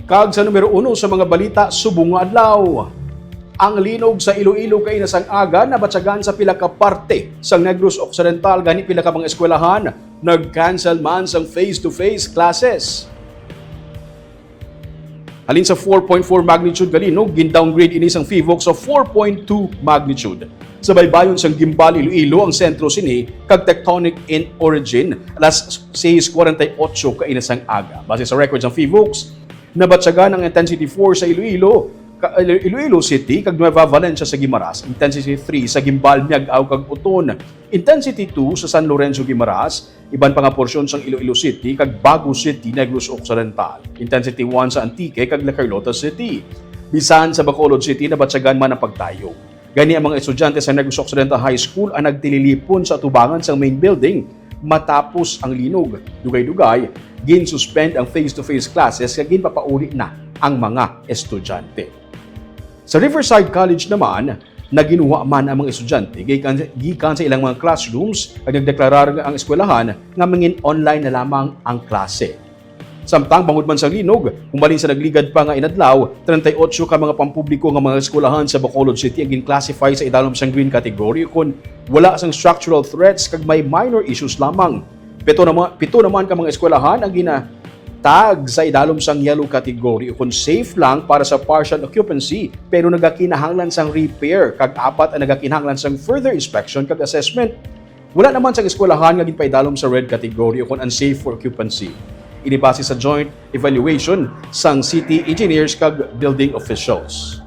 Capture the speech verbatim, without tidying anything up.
Kag sa numero uno sa mga balita subong nga adlaw, ang linog sa Iloilo kaina sang aga nabatyagan sa pila ka parte sa Negros Occidental, gani pila ka mga eskwelahan nag-cancel man sang face-to-face classes. Halin sa four point four magnitude nga linog, gin-downgrade ini sang PHIVOLCS sa four point two magnitude. Sa baybayon sang Guimbal, Iloilo ang sentro sini kag tectonic in origin, alas seis cuarenta y ocho kaina sang aga. Base sa record sang PHIVOLCS, nabatyagan ang intensity four sa Iloilo, ka-, Iloilo City kag Nueva Valencia sa Guimaras, intensity three sa Guimbal, Miag-ao kag Oton, intensity two sa San Lorenzo, Guimaras, iban pa nga porsyon sang Iloilo City kag Bago City, Negros Occidental, intensity one sa Antique kag La Carlota City. Bisan sa Bacolod City, nabatyagan man ang pagdayog. Gani ang mga estudyante sa Negros Occidental High School ang nagtililipon sa atubangan sang main building matapos ang linog. Dugay-dugay, gin-suspend ang face-to-face classes kag ginpapauli na ang mga estudyante. Sa Riverside College naman, naginuha man ang mga estudyante gikan, gikan sa ilang mga classrooms kag nagdeklarar nga ang eskwelahan nga mangin-online na lamang ang klase. Samtang bangod man sa linog, humalin sa nagligad pa nga inadlaw, treinta y ocho ka mga pampubliko nga mga eskwelahan sa Bacolod City ang gin-classify sa idalom sang green category, kon wala sang structural threats kag may minor issues lamang. Pito naman, pito naman ka mga eskwelahan ang ginatag sa idalom sang yellow category, kon safe lang para sa partial occupancy pero nagakinahanglan sang repair, kag apat ang nagakinahanglan sang further inspection kag assessment. Wala naman sang eskwelahan nga ginpaidalom sa red category o kon unsafe for occupancy. Ini base sa joint evaluation sang city engineers kag building officials.